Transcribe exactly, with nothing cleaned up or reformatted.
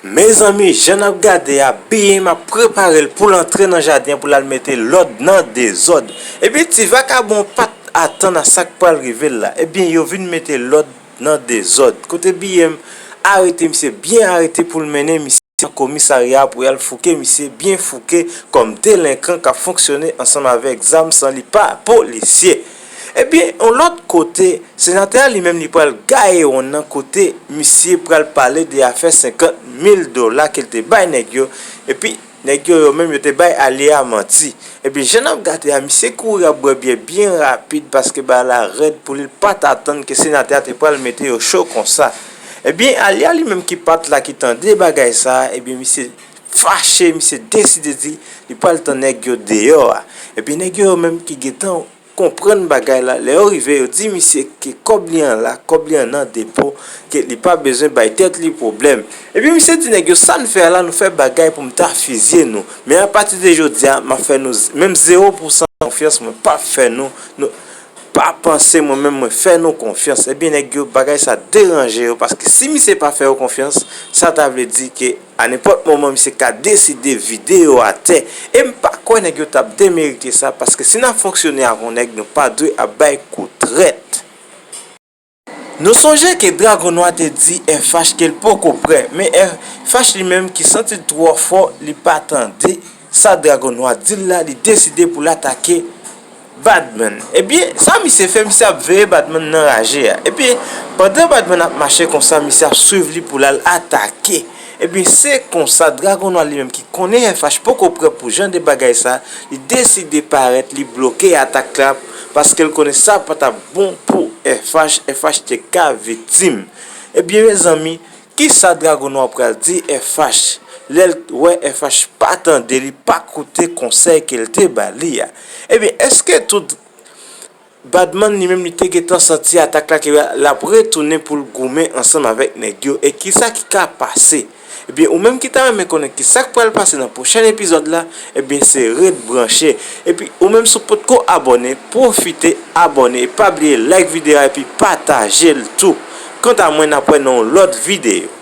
Mezanmi, jan n ap gade a, B M ap prepare l pou l antre nan jaden an pou l al mete lòd nan dezòd. Ebyen, ti vakabon pa t atann a sa k pral rive l la. Ebyen, yo vin mete lòd nan dezòd. Kote B M arete misye, byen arete pou l mennen misye nan komisarya pou y al fouke misye, byen fouke kòm delenkan k ap fonksyone ansanm avèk zam san li pa polisye. Ebyen, yon lòt kote, senatè a li menm li pral gaye wonn nan kote misye pral pale de afè senkant mil dola ke l te bay nèg yo, epi nèg yo, yo menm yo te bay alye a manti. Ebyen, jan n ap gade a, misye kouri ap bwè byè byen rapid paske bagay la rèd pou li, l pa t atann ke senatè a te pral mete yo cho konsa. Ebyen, alye a li menm ki pa t la, ki tande bagay sa a, ebyen, misye fache, misye deside di li pral tann nèg yo deyò a. Ebyen, nèg yo, yo menm ki gentan konprann bagay la, lè yo rive, yo di misye ke kòb li an la, kòb li an nan depo, ke li pa bezwen bay tèt li pwoblèm. Ebyen, misye di nèg yo, sa n fè a la, nou fè bagay pou m ta fizye nou. Men apati de jodi a, m ap fè nou z-, menm zewo pousan konfyans, mwen p ap fè nou, nou pa panse mwen menm mwen fè nou konfyans. Ebyen, nèg yo, bagay sa deranje yo, paske si misye pa fè yo konfyans, sa ta vle di ke a nenpòt moman, misye ka deside vide yo atè. E m pa kwè nèg yo t ap demerite sa, paske si n ap fonksyone ak yon nèg, nou pa dwe ap bay kou trèt. Nou sonje ke Dragon Nwa te di F H ke l poko prè, men F H li menm ki santi l twò fò, li pa tande sa Dragon Nwa di l la, li deside pou l atake Badman. Ebyen, sa misye fè, misye ap veye Badman nan raje a. Ebyen, pandan Badman ap mache konsa, misye ap swiv li pou l al atake. Ebyen, se konsa, Dragon Nwa li menm ki konnen F H poko prè pou jan de bagay sa, li deside parèt, li bloke atak la, paske l konnen sa pa t ap bon pou F H, F H te ka viktim. Ebyen, mezanmi, kisa Dragon Nwa pral di F H lè l wè F H pa tande li, pa koute konsèy ke l te ba li a? Ebyen, èske tout Badman li menm li te gentan santi atak la ke l ap retounen pou l goumen ansanm avèk nèg yo, e kisa ki ka pase? Ebyen, ou menm ki ta renmen konnen kisa k pral pase nan pwochèn epizòd la, ebyen, se ret branche. Epi, ou menm si w potko abòne, pwofite abòne, e pa bliye like videyo a epi pataje l tou. Kanta mwen, n ap wè nan yon lòt videyo.